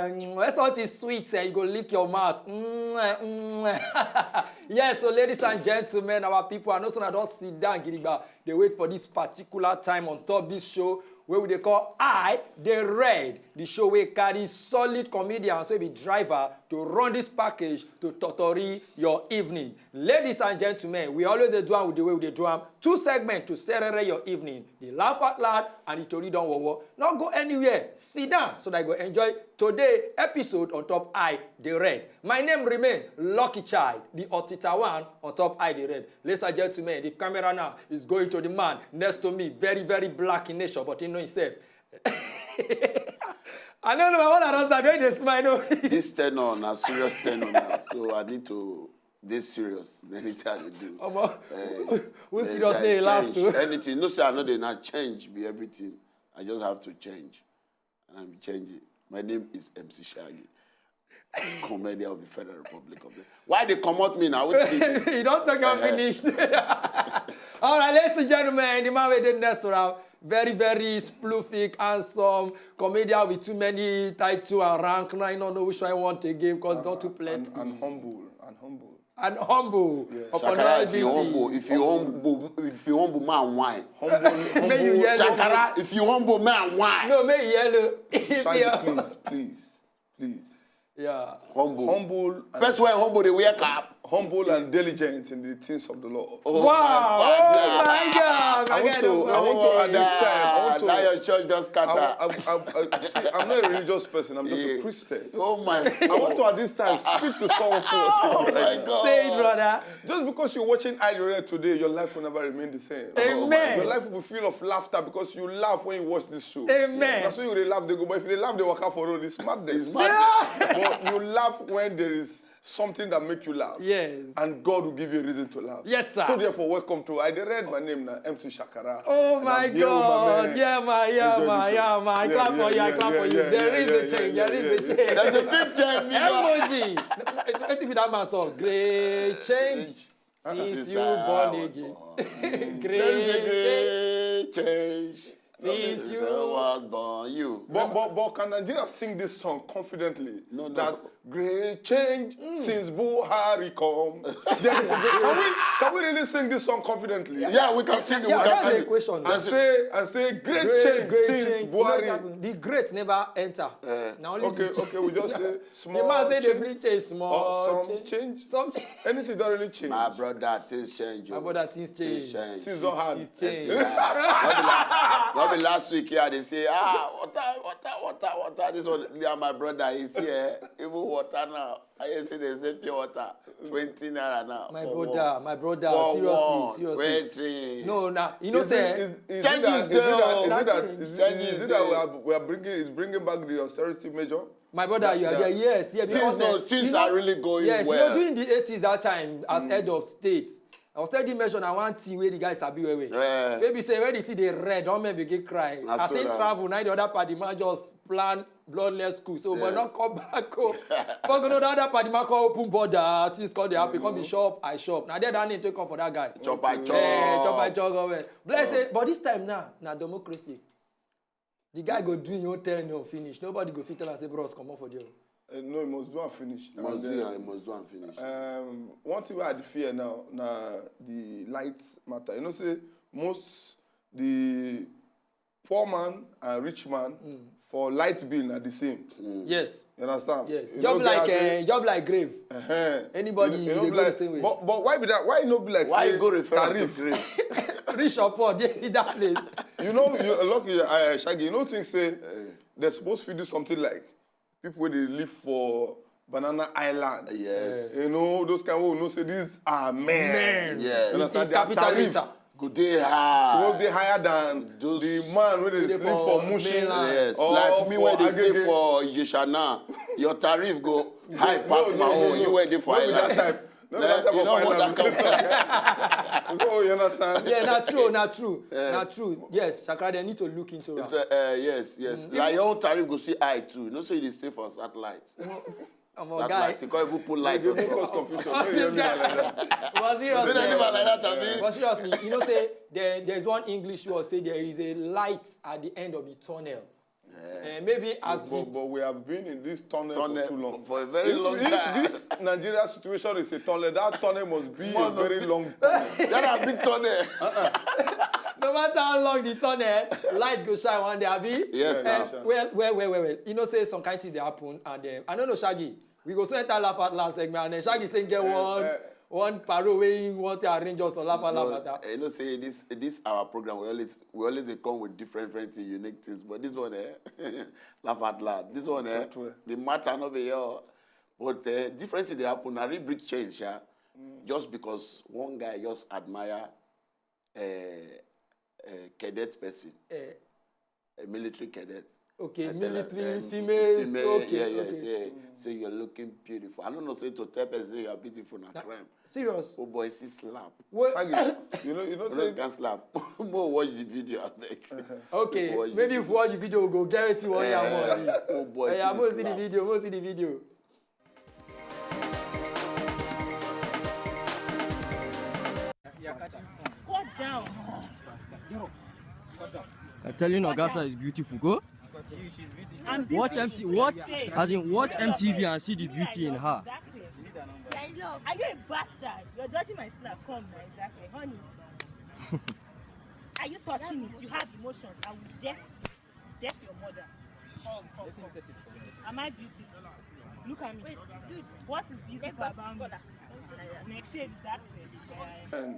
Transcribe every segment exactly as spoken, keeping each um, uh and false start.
Mm, when something sweet, eh, you go lick your mouth. Mm, mm. Yes, so ladies and gentlemen, our people, I know some don't sit down, gidigba. They wait for this particular time on top this show where we dey call I the Red, the show wey carry solid comedians wey be driver to run this package to totori your evening. Ladies and gentlemen, we always dey do am with the way we dey do am. Two segments to serere your evening. The laugh out loud and the tori don wowo. No go anywhere. Sit down so that you go enjoy today episode on top I the Red. My name remain Lucky Child, the Otita one on top I the Red. Ladies and gentlemen, the camera now is going to the man next to me. Very, very black in nature, but he know himself. I don't know, I want to understand when they smile. No. This tenor na serious tenor now, so I need to dey serious in anything I dey do. Omo, Eh, who eh, serious I dey last change. too? Anything, no say I no dey now change be everything. I just have to change, and I'm changing. My name is M C Shaggy, comedian of the Federal Republic of the. Why they comot me now? Wetin dey do? You don't talk and Uh-huh. finish. All right, ladies and gentlemen, the man wey dey next round, very, very sploofic, handsome comedian with too many title and rank. Now I don't know which one I want again because not too And, plenty. and humble, and humble. And humble. Yeah. Upon Shakara, if you everything. Humble, if you humble, if you humble, man, why? Humble, May you humble. yellow. Shakara, if you humble, man, why? No, may yellow. Shaggy, please, please, please. Yeah. Humble. Humble, and, Person wey humble dey wear cap. Humble and diligent in the things of the Lord. Oh Wow! my Oh God. My God! I want to, I want to at this time, I want to, That your church just I, scatter. I, I, I, see, I'm not a religious person. I'm just Yeah. a Christian. Oh my. I want to at this time speak to someone. Oh my God. Say it, brother. Just because you're watching I the Red today, your life will never remain the same. Amen. Your life will be full of laughter because you laugh when you watch this show. Amen. That's why you dey laugh, they go. But if you dey laugh, they walk out for road. It's madness. It's madness. But you laugh when there is something that make you laugh. Yes. And God will give you a reason to laugh. Yes, sir. So therefore, welcome to I the Red. My name na M C Shakara. Oh And my I'm here with my God! man. Yeah, my, yeah, Enjoy my, the show. Yeah, my. Yeah, Clap yeah, for you, I yeah, clap yeah, for you. yeah, There yeah, is yeah, a change. yeah, There is yeah. a change. There's a big change, nigga. Emoji. Wetin be that man song? Great change since Since you I born was again. born. Great There's a change. Great change. Since Since you- I was born, you. But, but, but can Nigeria sing this song confidently? No, no. That great change since Buhari come. There is a great, can we, can we really sing this song confidently? Yeah, we can sing it. Yeah, We can that's sing the it. question. And say, and say, great, Great, change great since change. You know what Buhari. happen? The great never enter. Eh. Now only Okay, the okay, we just say small. The man say they change. bring change small. Or some change. Change. Some change. Anything don't really change. My brother, things change. My Oh. brother, things change. Things change. Things don't hard. Things change. Yeah. Not be last, not be last week here, they say, ah, water, water, water, water. This one, yeah, my brother is here. Even water now. I hear say they say pure water, twenty naira now. My For brother, one. my brother, For seriously, one. Seriously. Wait, No, nah, you know Is say it, is, is, Change it is that, is it there, that, oh. is it that, Nothing. is it, Change is is it that we there. are, we are bringing, is bringing back the austerity measure? My brother, you are Yeah. there. Yes, yeah. Things, no, things are really going Yes, well. You know, during the eighties that time, as head of state, I was telling you mention I want tea where the guys sabi well well. Yeah. Maybe say when the tea they red, don't make begin cry. Na I so say na. Travel, now the other party man just plan bloodless school. So but Yeah. not come back home. Fuck no, the other party man come open border. Things come they happen. Come be shop, I shop. Now there that name take come for that guy. Chop, I Eh, chop. Chop, I chop. Well. Bless it. But this time now, now democracy. The guy go do your own ten or finish. Nobody go fit tell and say, bros, come off for there. Uh, no, he must do and finish. You must And, do uh, it, you must do and finish. Um, one thing I dey fear now na the light matter. You know say most the poor man and rich man for light bill na the same. Yes. You understand? Yes. You Job know, like I say, uh, job like grave. uh-huh. Anybody, You you know, dey go the like, same way. But, but why be that? Why no be like Why say you go refer to tariff? grave? Rich or poor, they in that place. You know, you lucky, uh, Shaggy. You know, think say they're supposed to do something like people wey dey live for Banana Island. Yes. You know, those kind who know say these are men. Men. Yes. You understand? In Their capital tariff letter. Go dey high. Supposed dey higher than Those the man wey dey Dey live for for Mushin. mainland. Yes, Or like me for when they stay Agege. For Yesha now, your tariff go high No, pass no, my no, own. no. You went there for No be that island. type. No be Eh, that type you of know what island. That come from? So you understand? Yeah, not true, not true, not true. Yes, Shakara, they need to look into It's, that. uh, uh, yes, yes. Like your own tariff go see high too. You know, so you dey stay for satellite. I'm a guy. Satellite. You can't even put light They on dey cause top. confusion. No, you hear me like that. But They don't live seriously, like that, abi? but seriously, you know, say there, there's one English word say there is a light at the end of the tunnel. Eh, maybe as but, the but we have been in this tunnel, Tunnel for too long. for a very if, long if time. This Nigeria situation is a tunnel, that tunnel must be Must a very be- long tunnel. That a big tunnel. No matter how long the tunnel, light go shine one day, abi? Yes, Eh, now. Well, well, well, well, well. You know, say some kind things they happen, and um, I don't know, Shaggy. We go so enter laugh at last segment, and then Shaggy say get one eh. one paro wey he want to arrange us on laugh at laugh No, at that. eh, you know, say this this our program. We always we always dey come with different, different things, unique things. But this one, eh, laugh out loud. This one, eh, That way. The matter no be here. But uh, different thing dey happen. I really bring change, yeah. Just because one guy just admire a uh, uh, cadet person, Eh, a military cadet. okay, I tell her, military, um, females, female, okay, yeah, yeah, okay. Say, say you're looking beautiful. I don't know, say to tell person say you are beautiful na crime. Serious. Oh boy, see slap. Well, Shaggy, you know, you know, No, say you can slap. Mo watch the video, I beg. okay, Watch the maybe if we video. watch the video, we go get it one year more. Oh boy, Yeah, see we'll the see the slap. Video, we'll see the video. Squat down. I tell you, Nagasa is beautiful. Go I'm watch beautiful. M T V. Watch Say, as in watch look M T V at and see the me, I beauty in love her. Exactly. Are you a bastard? You're dodging my slap. Come now, exactly. Honey, are you touching it? You have emotions. I will death, death your mother. Come, come, come. Am I beautiful? Look at me. What is beautiful about me? Next shade is that face. um,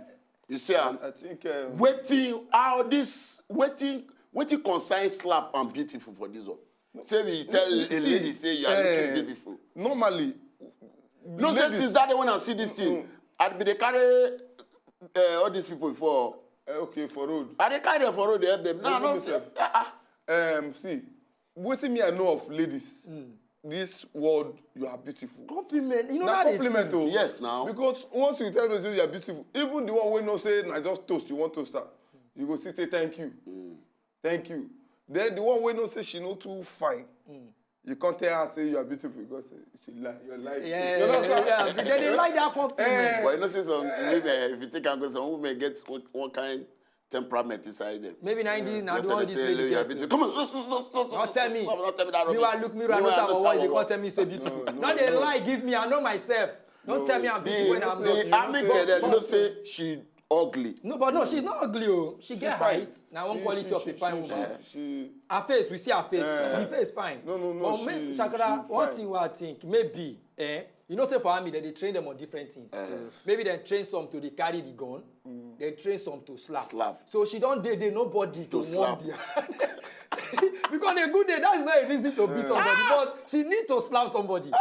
You see, um, I think um, waiting how this waiting waiting concern slap and beautiful for this one. Say we tell a see, lady say you are eh, looking beautiful. Normally, No, say ladies- since that day when I see this thing, I be dey carry uh, all these people for. Eh, okay, for road. I dey carry them for road, dey help them. Now, Even no, myself. ah, ah. Um, see, wetin me I know of ladies, this word you are beautiful. Compliment. You know Na how they compliment think. o. Yes, now. Because once you tell me say you are beautiful, even the one wey know say na just toast you want toast her, you go still say thank you, thank you. Then the one wey know say she no too fine, you can't tell her say you are beautiful because she lie, you lie. Yeah, You understand? yeah, yeah. Because they like that compliment. Eh. But you know, say some women, if you take and go, some women get one, one kind temperament inside them. Maybe ninety, now Don't the tell one them this say, lady "Look, you are gets. beautiful." Come on, stop, stop, stop, stop, Don't tell me. Stop, don't tell me that Me rubbish. wa look me, I know Me wa say I know want say you I come tell me say beautiful. No, no, Now they no. Lie give me, I know myself. Don't tell me I'm The, beautiful when I'm the not. army cadet no say she ugly. No, but no, she's not ugly. Oh. She get fine. Height. Now one She- quality she- of a she- fine she- woman. She, Her face, we see her face. Eh. The face fine. No, no, no, But me, she- Shakara, she one fine. Thing I think maybe, eh, you know, say for army, they, they train them on different things. Maybe they train some to they carry the gun, then train some to slap. Slap. So she don't date nobody to, To slap. Behind. Because a good day, that's not a reason to beat somebody, but she need to slap somebody.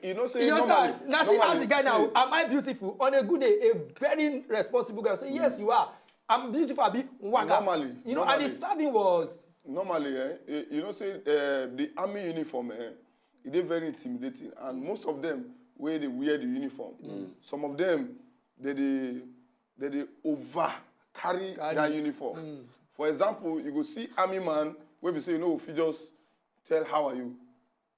you know, say You normally, understand? Now she normally, asked the guy now, see, "Am I beautiful?" On a good day, a very responsible guy say, "Yes, you are. I'm beautiful, abi waka." Normally, You know, and normally. The serving was Normally, eh, you, you know, say uh, the army uniform, eh, it is very intimidating, and most of them where they wear the uniform, some of them they they they, they over carry, Carry. That uniform. For example, you go see army man where we say you know if you just tell how are you,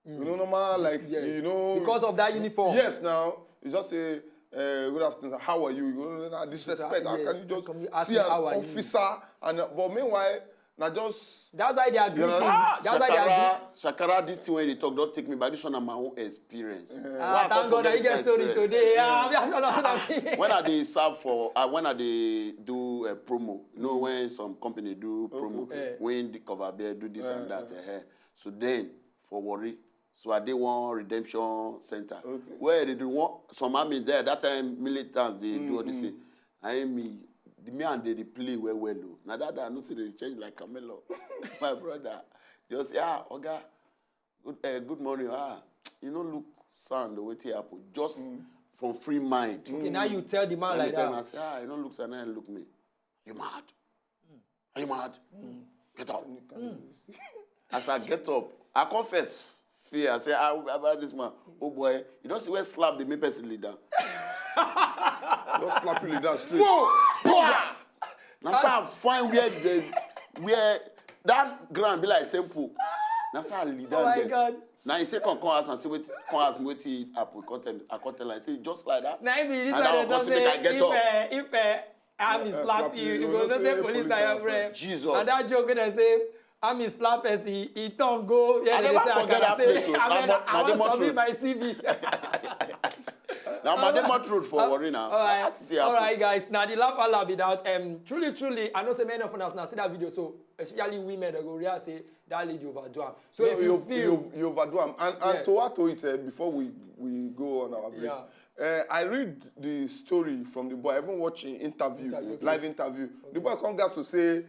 you know normal like Yes. You know Because of that uniform. Yes, now you just say. Uh, good afternoon. How are you? You know, nah, disrespect. How Yes, can you just come you ask see me, an "How are you?" Officer and uh, but meanwhile, now just That's why they are greeting. know, ah, That's why they are Shakara, Shakara, this thing when they talk, don't take me by this one. Na my own experience. Ah, thank God that you get story today. Ah, that's what I'm saying. When I dey serve for, uh, when I dey do a promo, you know when some company do promo, Okay. When the cover bear do this and that. Eh. So then for Warri, so I dey one redemption center where they do one some army there that time militants they do all this thing. I me the me and they dey play well well o. Na that day I know say they change like camelo. My brother just say ah oga good, uh, good morning ah you no look sound o wetin happen just from free mind. Okay, now you tell the man Like like that. That. I say ah you no look sound now you look me. You mad? Are you mad? Get out. As I get up, I confess fear. I say, ah, about this man. Oh boy, you don't see where slap the make person lead down. Just slap you like that straight. Whoa! Pow! Now so I find where the where that ground be like temple. Now so I lead down Oh my there. God. Now he say come come ask and see what come ask me what he happen. Come tell me. I come tell him. I say just like that. Now if this And that one one don come say make I say get if up. Uh, if uh, army Uh, slap slap you, you, you you go know not say say police police na na your your friend. Jesus. And that joke gonna say Army slap person, he turn go. Yeah, I they never say, I forget can that say, place, oh. I Na mean, Mo- I na want Demo submit Road. My C V. Now, Mademo Road for Warri now. All right, That thing all happen. Right, guys. Now the laugh all be that. Um, truly, truly, I know say many of us now see that video. So especially women, they go react say that lady overdo am. So No, if you you, feel, you, you overdo am. And, and Yeah. To add to it, uh, before we, we go on our break, Yeah. uh, I read the story from the boy. I even watch an interview, Interview, okay. Live interview. The boy come gas to say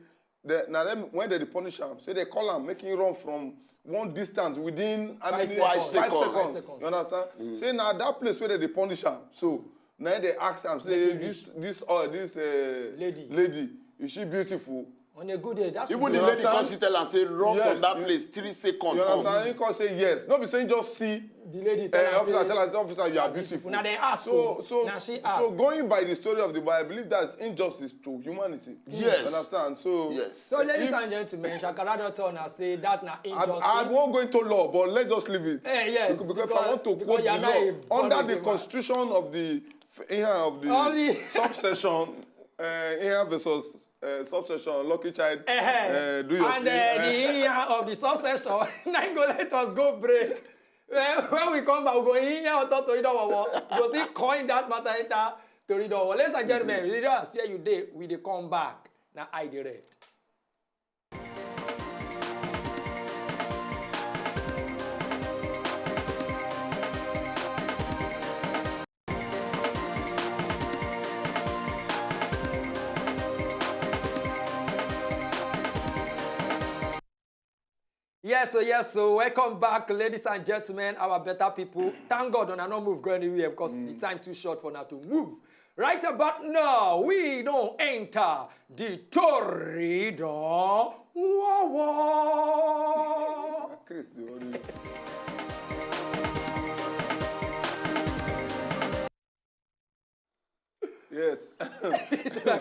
that now them, when they punish him, say they call him, make him run from one distance within how Five many- seconds. Five Five seconds. seconds. You understand? Say now that place where they punish him. So now they ask him, say Make him this this uh, this uh, Lady. Lady, is she beautiful? On a good day, that's Even the You lady understand? Come sit tell and say run Yes, from that you- place three seconds. You Come. Understand? He can say yes. Not be saying just see the lady uh, tell am officer say, tell us, officer, you are beautiful. Now they ask. So- So now she ask. So going by the story of the boy, I believe that's injustice to humanity. Yes. Understand? So Yes. So, ladies if- and gentlemen, Shakara don tell una say that na I, injustice. I won't go into law, but let's just leave it. Eh, yes, because, because, because- I want to because quote you the are not law a under public the man. Constitution of the yeah, of the Of the- subsection uh, here versus uh, subsection lucky child. Eh, Uh, do your and thing. uh, Uh, the year of the succession, now go let us go break. Eh, when we come back, we go in here on top Tori Don Wowo. Go see coin that matter enter Tori Don Wowo. Ladies and gentlemen, we dey ask where you dey, we dey come back. Now I dey red. Yes, so yes, so welcome back, ladies and gentlemen, our better people. Thank God, una no move go anywhere because the time too short for now to move. Right about now, we don't enter the Tori Don Wowo. Chris, the only. Yes.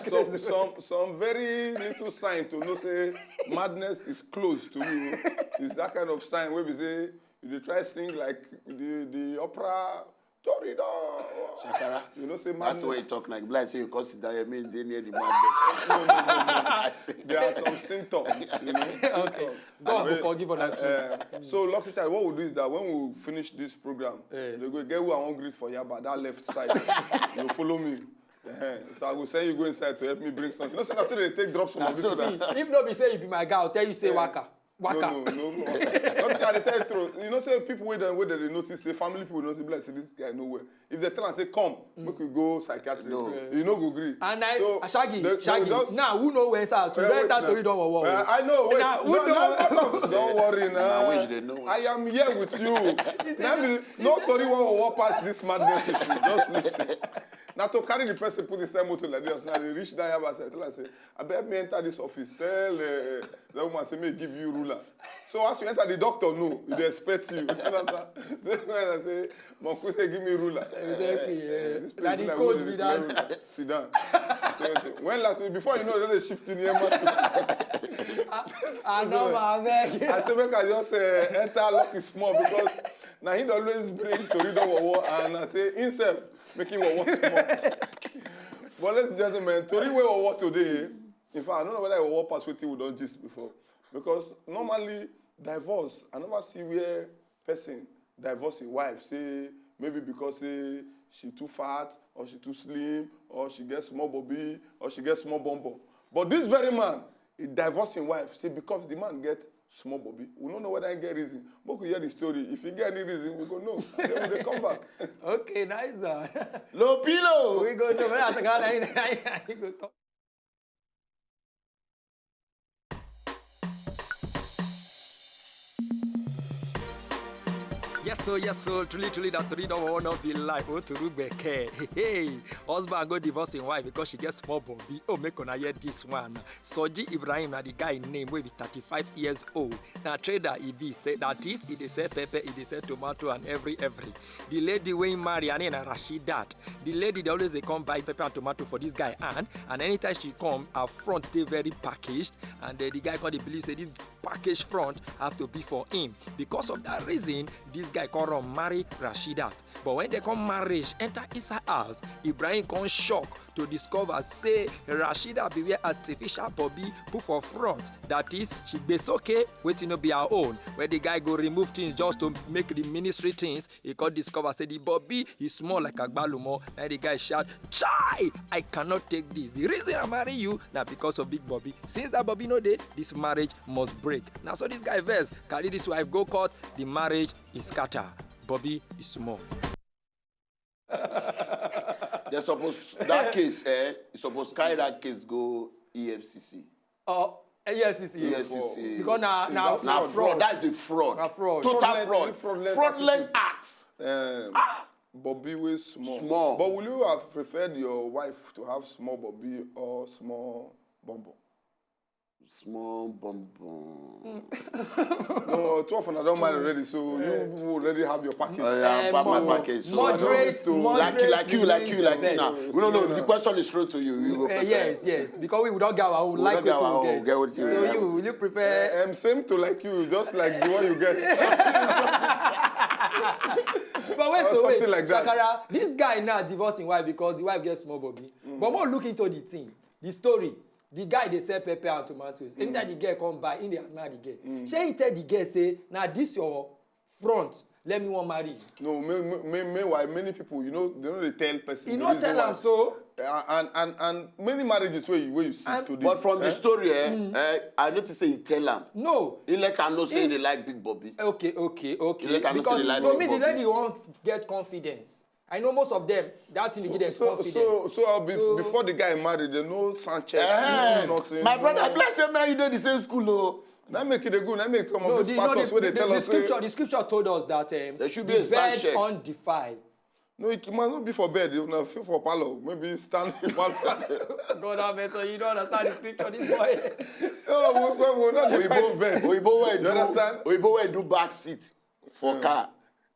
some, some, some very little sign to know say madness is close to you. It's that kind of sign where we say you dey try sing like the, the opera Tori Don. Shakara. You know say That's madness. Why you talk like blind. Say you come sit down here, me dey near the man. There are some symptoms. You know, symptoms. God go Anyway, forgive una uh, uh, so lucky time, what we'll do is that when we finish this program, Eh. they go get who I want greet for Yaba, that left side. You follow me. Uh-huh. So I will send you go inside to help me bring something. You know, say after they take drops from my So sister. that- See, if no be say you be my guy, I'll tell you say waka. No, Waka. no, no, no. Lucky time, I dey tell you truth. You know, say people wey dem wey dem dey notice say family people notice be like say this guy no well. If they tell am say come, make we go psychiatric, No. you no go gree. And I, So, Shaggy, they- they Shaggy, just- now who know where inside to Eh, rent wait that now. Tori Don Wowo? Eh, I know. Wait. Now, who No, know? no, no, don't worry now. Wish they know. I am here with you. Let me no Tori Don Wowo pass this madness issue. Just listen. Now to carry the person put inside motor like this, now they reach that Yaba side. Tell her say, I bet me enter this office. Tell uh, the woman say me give you ruler. So as you enter, the doctor know, he dey expect you. You understand? So when I say, Monku say give me ruler. Exactly, Eh, yeah. this Na place the be like code where be they that. play ruler. Sit down. So, when last before you know, they shift you near man. I know, I beg. I say make I just uh, enter lucky small because now he always bring Tori Don Wowo and I say himself make him Wowo small. But ladies and gentlemen, Tori wey Wowo today, in fact, I don't know whether I Wowo pass wetin we don gist before because normally divorce, I never see where person divorce him wife say maybe because say she too fat or she too slim or she get small bobby or she get small bumbo. But this very man, he divorce him wife say because the man get small bobby. We no know whether he get reason. Make we hear the story. If he get any reason, we go know. Then we dey come back. Okay, nice one. Low pillow. We go know whether I can go talk. Yes, so yes, so truly, truly, that Tori Don Wowo no be lie. Oh, to Rugbeke. Hey, husband go divorce him wife because she gets small bobby. Oh, make una hear this one. Soji Ibrahim na the guy name wey be thirty-five years old. Na trader he be say that is he dey sell pepper, he dey sell tomato and every every. The lady wey him marry, her name na Rashidat. The lady dey always dey come buy pepper and tomato for this guy hand, and anytime she come, her front dey very packaged, and uh, the guy come dey believe say this package front have to be for him. Because of that reason, this guy come run marry Rashidat. But when they come marriage, enter inside house, Ibrahim come shock to discover say Rashida be wear artificial bobby put for front. That is, she be okay, waiting no be her own. When the guy go remove things just to make the ministry things, he come discover say the bobby is small like agbalumo. Now the guy shout, "Chai! I cannot take this. The reason I marry you na because of big bobby. Since that bobby no dey, this marriage must break." Now so this guy vex, carry this wife go court, the marriage is scatter. Bobby is small. They suppose that case, eh? You suppose carry that case go E F C C. Oh, yes, it's E F C C. Because na na Is that na Na fraud. That's a fraud. Na fraud. Total Fraudulent- fraud. fraudulent Fraudulent attitude. acts. Um, Bobby wey small. Small. But will you have preferred your wife to have small Bobby or small bumbo? Small bum bum. No, two of them don't marry already, so you people already have your package. Uh, yeah, Eh, but my mo- package. So moderate, to- like you, like you, like you, like you. Moderate Now remains we don't know. the The best. Question is straight to you. You go Eh, prefer. Yes, yes. Because we would not get our own. We Like don't it get our to own, get. get what you So like. you will you prefer? Um, same to like you, just like the one you get. But wait, Or oh, wait. something like that. Shakara, this guy now divorcing wife because the wife gets small bobby. But more look into the thing, the story. The guy dey sell pepper and tomatoes. Anytime the girl come buy, he dey admire the girl. Shey he tell the girl say, "Na this your front, let me wan marry you." No, me, me, me, meanwhile, many people, you know, they know they tell person. He the no reason tell why. Am so. Uh, and, and and many marriages where you where you see And- today. But from the eh? Story, eh, eh, I noticed say he tell am. No. He let her know say they like big bobby. Okay, okay, okay. He let her know say Because they like to big me, the bobby. Lady won't get confidence. I know most of them. That thing give them So confidence. so so, uh, be- So- before the guy married, they know Sanchez. Eh, No nothing. My brother, No- bless him now. You know the same school, oh. That make it a good. That make some of No, these the, no, pastors the, where they the, tell the us. scripture, Say, the scripture told us that um, There should be the a sound bed check. Undefiled. No, it must not be for bed. You know, feel for parlor. Maybe stand for parlor. God have mercy, you don't understand the scripture, this boy. Oh, we, we, we're not define the bed. Oyibo wey You understand? Oyibo wey do back seat for car,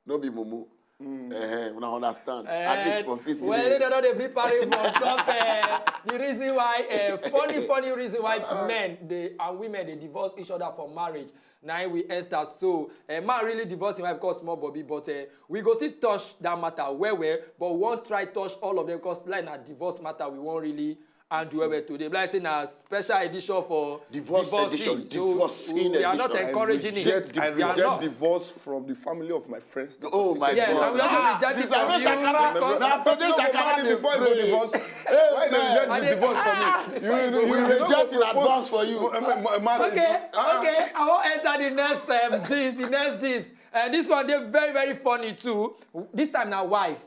no be mumu. Eh, una understand. At least for fifty Well, they don't dey bring parable on top eh, the reason why eh, funny funny reason why men dey and women dey divorce each other for marriage. Now we enter so eh, man really divorce him wife because small bobby, but eh, we go still touch that matter well well, but we wan try touch all of them because like na divorce matter we wan really and do well well today. Like say na special edition for Divorce divorcing. edition, So divorcing we are not edition. encouraging Reject, it. I We are reject not. Divorce from the family of my friends. That Oh are my sitting Yes, God. and we also Ah, reject it since I from know you. Shakara, Because na today First of all, Shakara man, dey before pray. you divorce. Why they man. reject I the dey- divorce for me? You, you, We you, you reject don't in advance for you. Ma- ma- ma- marriage. Okay, Ah, okay. I wan enter the next um, gist. The next gist. Uh, this one dey very very funny too. This time na wife.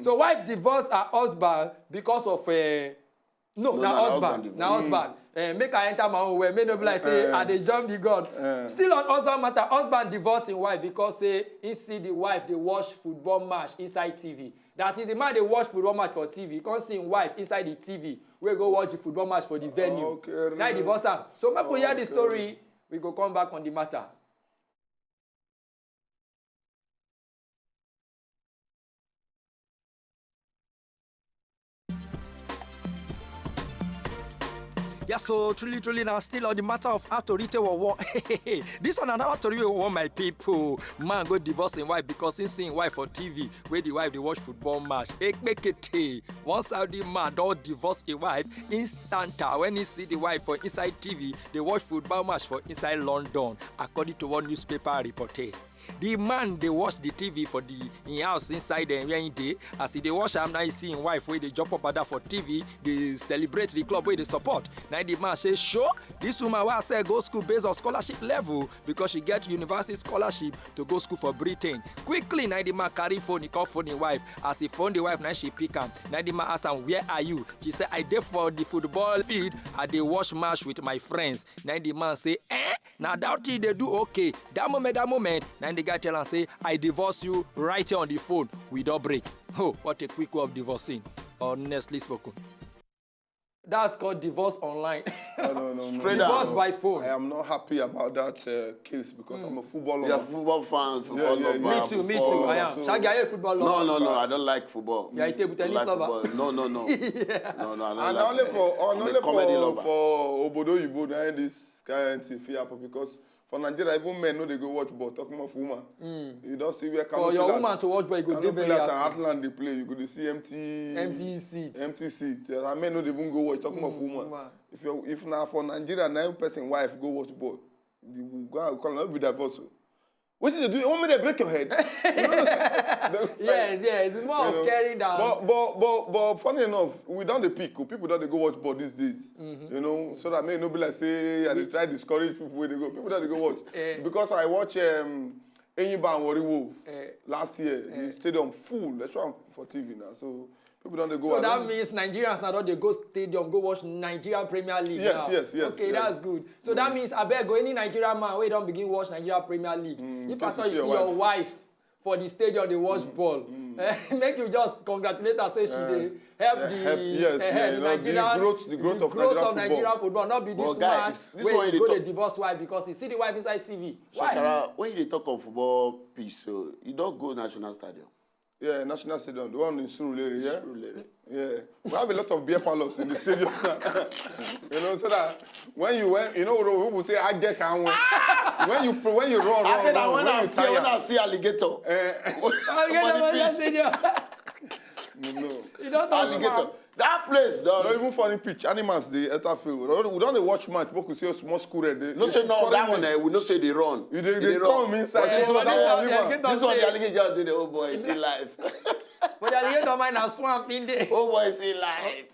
So wife divorce her husband because of uh, no, No, na na husband, husband na husband. Uh, make I enter my own way. Make no be like say I dey jump the gun. Still on husband matter, husband divorce him wife because say he see the wife dey watch football match inside T V. That is, the man dey watch football match for T V. He come see him wife inside the T V. We go watch the football match for the venue. Okay, Now he divorce am. So make we hear the okay. Story. We go come back on the matter. Yeah, so truly, truly now still on the matter of Atorite Wawa. This one another Atorite Wawa, my people. Man go divorce him wife because he see him wife for T V where the wife they watch football match. Ekpekete. One Saudi man don't divorce a wife instanta when he see the wife for inside T V. They watch football match for inside London, according to one newspaper report. The man they watch the T V for the in house inside them where he dey. As he dey watch am now, he see him wife where they jump up and down for T V. They celebrate the club where they support. Now the man say, "Sure, this woman wey I say go school based on scholarship level because she get university scholarship to go school for Britain." Quickly, now the man carry phone, he call phone his wife. As he phone the wife, now she pick am. Now the man ask am, "Where are you?" She say, "I dey for the football field. I dey watch match with my friends." Now the man say, "Eh? Now that thing they do okay." That moment, that moment, now the guy tell am say, "I divorce you right here on the phone. We don't break." Oh, what a quick way of divorcing. Honestly spoken. That's called divorce online. No, no, no, no, Straight no, up. Divorce no. by phone. I am not happy about that uh, case because I'm a football Yeah, lover. Football fan, football Yeah, yeah, lover. Me too, me too. Football I lover. am. Shaggy, are you a football lover? No, no, no, I don't like football. Yeah, you table Don't tennis like lover. Football. No, no, no. No, no, I don't And like only football. for I'm only a comedy for lover. for Obodo Yibo, now this kind of thing fit happen because For Nigeria, even men no dey go watch ball. Talking of woman, you don see where For your woman to watch ball, you go dey very happy. Heartland dey play, you go dey see empty, empty seats. Empty seats. Yeah, and men no dey even go watch. Talking of woman, if you if na for Nigeria, na person wife go watch ball, you go and call am, no be divorce o. Wetin dey do? You want me to break your head? You know, yes, yes. It's more of caring down. But but but but funny enough, we don dey pick o. People don dey go watch ball these days. You know, so that may no be like say I dey try discourage people wey dey go. People don dey go watch. Because I watch um, Enyimba and Warri Wolf last year. The stadium full. Let's show am for T V now. So people don dey go. So that means Nigerians now don dey go stadium, go watch Nigerian Premier League now. Yes, yes, yes. Okay, that's good. So that means, abeg o, any Nigerian man wey don begin watch Nigerian Premier League, if at all you see your wife for the stadium dey watch ball, eh, make you just congratulate her, say she dey help the, yes, eh, the Nigerian, the growth of Nigerian football. No be this man wey go dey divorce wife because he see the wife inside T V. Why? Shakara, when you dey talk of football pitch, so you don go National Stadium? Yeah, National Stadium, the one in Surulere, yeah? Surulere. Yeah. We have a lot of beer parlors in the stadium. You know, so that when you when you know what people say, I get can win. When you when you run, run, I said run, when I see when I see alligator. Eh, alligator. No. You don't alligator. That place, dog. Not even funny pitch. Animals, they enter field. We don't, we don't dey watch match, but we see a small school there. No say no, that one, eh, we no say they run. They come inside. This one, the alligator just did the old boy see life. But the alligator mine na swamp in there. Oh boy, see life.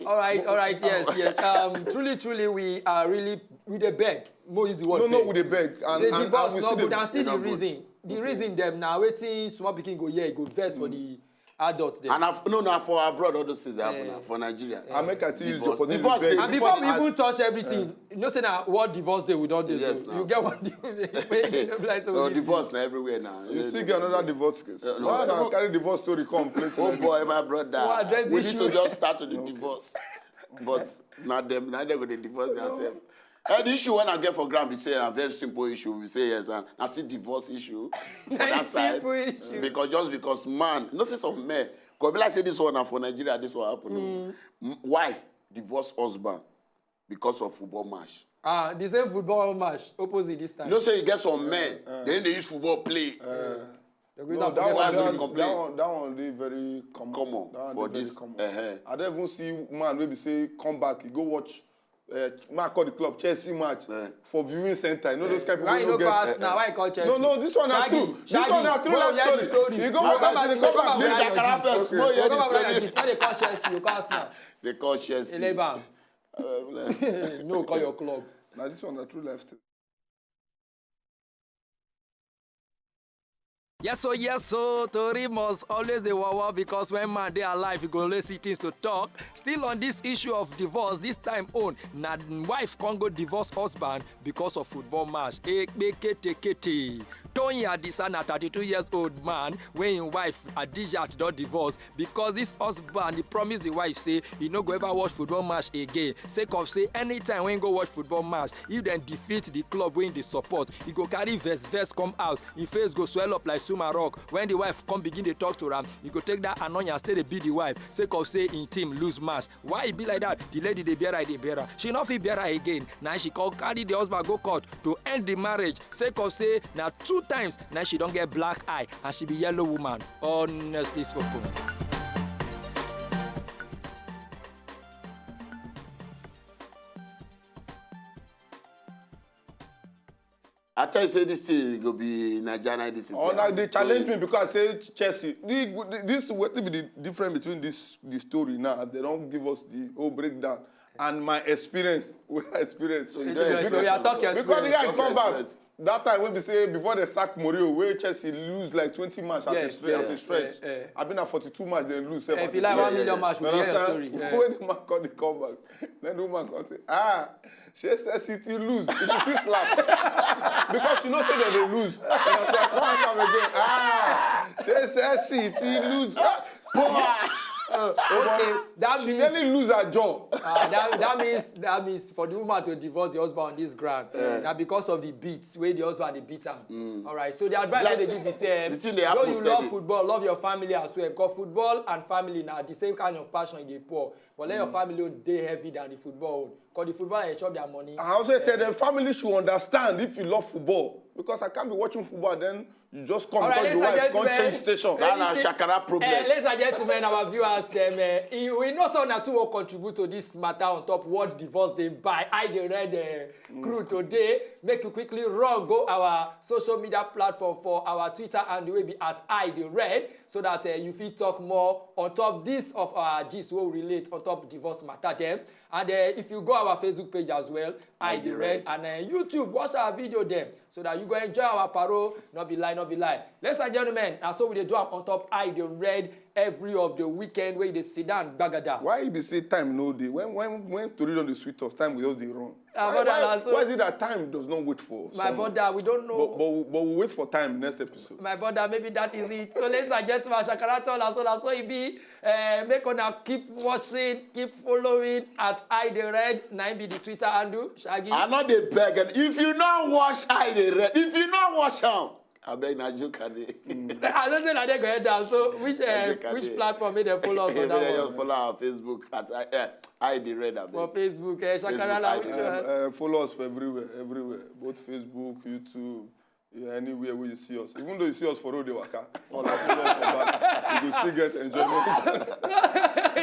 All right, all right, yes, yes. Um, truly, truly, we are really, we dey beg. Mo use the word. No, no, we dey beg. And, say and, divorce and we no good. And see the reason. The reason dem na wetin small pikin go hear, e go vex for the adult dem. And I've, no, no, for abroad, all those things happen. Eh. For Nigeria. I make I see use the opportunity. Divorce dey. And before we even touch everything, you know say na what divorce dey we don dey. Yes, so you get one thing wey you no be like say we dey divorce na everywhere now. You still get another divorce case. Why na carry divorce story come place? Oh boy, my brother. We need to just start to the divorce. But na dem, na dem go dey divorce themselves. Eh, the issue when I get for ground, we say a very simple issue. We say yes, and I see divorce issue for that side. Simple issue. Because just because man, no say some men, because be like say this one na for Nigeria, this one happen. Wife divorce husband because of football match. Ah, the same football match opposite this time. You know say you get some men, then they use football play. They go use am forget family. No, that one, that one, that one dey very common. Common for this. I don even see man wey be say come back, he go watch, uh, man call the club Chelsea match for viewing center. You know those kind of people wey no get. Why you no call Arsenal? Why you call Chelsea? No, no, this one na true. This one na true life story. You go back and come back. Leave Shakara first. Go back. No dey call Chelsea, you call Arsenal. They call Chelsea. Eleba. No, call your club. Na this one na true life story. Yes, so yes, so Tori must always dey wawa because when man dey alive, he go always see things to talk. Still on this issue of divorce, this time own, na wife come go divorce husband because of football match. Ekpe kete kete. Toyin Adisa na thirty-two years old man wey him wife Adijat don divorce because this husband, he promise the wife say he no go ever watch football match again, sake of say anytime wey he go watch football match, if dem defeat the club wey he dey support, he go carry vex vex come house. Him face go swell up like Suma Rock. When the wife come begin dey talk to am, he go take that annoyance take dey beat the wife, sake of say him team lose match. Why e be like that? The lady dey bear am, dey bear am. She no fit bear am again. Na she come carry the husband go court to end the marriage, sake of say na two times na she don get black eye and she be yellow woman. Honestly spoken. I tell you say this thing go be Naija na this thing. Oh, now they challenge me because I say Chelsea. The, the, this wetin be the difference between this the story now as they don give us the whole breakdown and my experience wey I experience. So you don experience. Because the guy come back that time wey be say before they sack Mourinho, wey Chelsea lose like twenty match at a stretch, at a stretch. I been at forty-two match, then lose. If you like one million match, we hear your story. When the man come, the come back, then the woman come say, ah, Chelsea City lose. If you fit slap. Because she know say dem dey lose. And I say, come and come again. Ah, Chelsea City lose. Ah, poor. Okay, that She means nearly lose her jaw. uh, that, that means that means for the woman to divorce the husband on this ground, now because of the beats wey the husband dey beat am. All right, so the advice wey dey give be say, the thing dey though happen you love steady. Football, love your family as well, because football and family na the same kind of passion e dey pour, but let your family own dey heavy than the fofootball own, because the football dey chop their money. I also tell them family should understand if you love football, because I can't be watching football and then you just come All right, because the ladies and wife can't gentlemen, change station. That na anything- shakara problem. Eh, ladies and gentlemen, our viewers, them, eh, e- we know say una too wan contribute to this matter on top what divorce dey buy. I dey read uh, crew today. Make you quickly run go our social media platform for our Twitter and the way be at I dey read, so that uh, you fit talk more on top this of our gist wey relate on top divorce matter dem. And uh, if you go our Facebook page as well, I dey read, and uh, YouTube, watch our video dem, so that you go enjoy our parole. No be lie, no be lie. Ladies and gentlemen, na so we dey do am on top I dey read every of the weekend wey dey sit down gbagada. Why you be say time no dey? When when when tori don dey sweet us, time go just dey run. Ah, why, brother, why, na so- why is it that time does not wait for My someone? Brother, we don't know. But, but, we- but we wait for time next episode. My brother, maybe that is it. So, ladies and gentlemen, Shakara tell us so that's so e be. Uh, make una keep watching, keep following at I dey read. Nine be the Twitter handle. Shaggy. I no dey beg. And if you no watch I dey read, if you no watch am, I beg na joke I dey. I know say na dey go head down. So which uh, Shaggy which Kade. Platform make dem follow us on Make that dem one? Just follow our Facebook at I, uh, I dey read abeg. For Facebook, uh, Shakara Facebook, na I which dey one? Uh, uh, follow us for everywhere, everywhere, both Facebook, YouTube, yeah, anywhere where you see us. Even though you see us for road, dey waka, follow, follow us for back. You go still get enjoyment.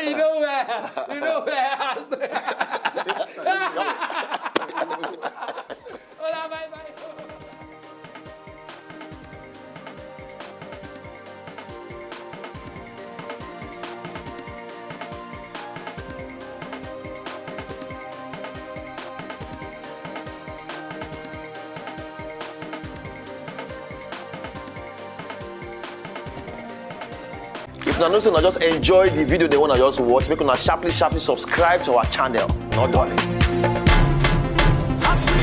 You know where? You know where? Hola, bye bye. If una know say una just enjoy the video dem wey una just watch, make una sharply sharply subscribe to our channel. No dulling. As we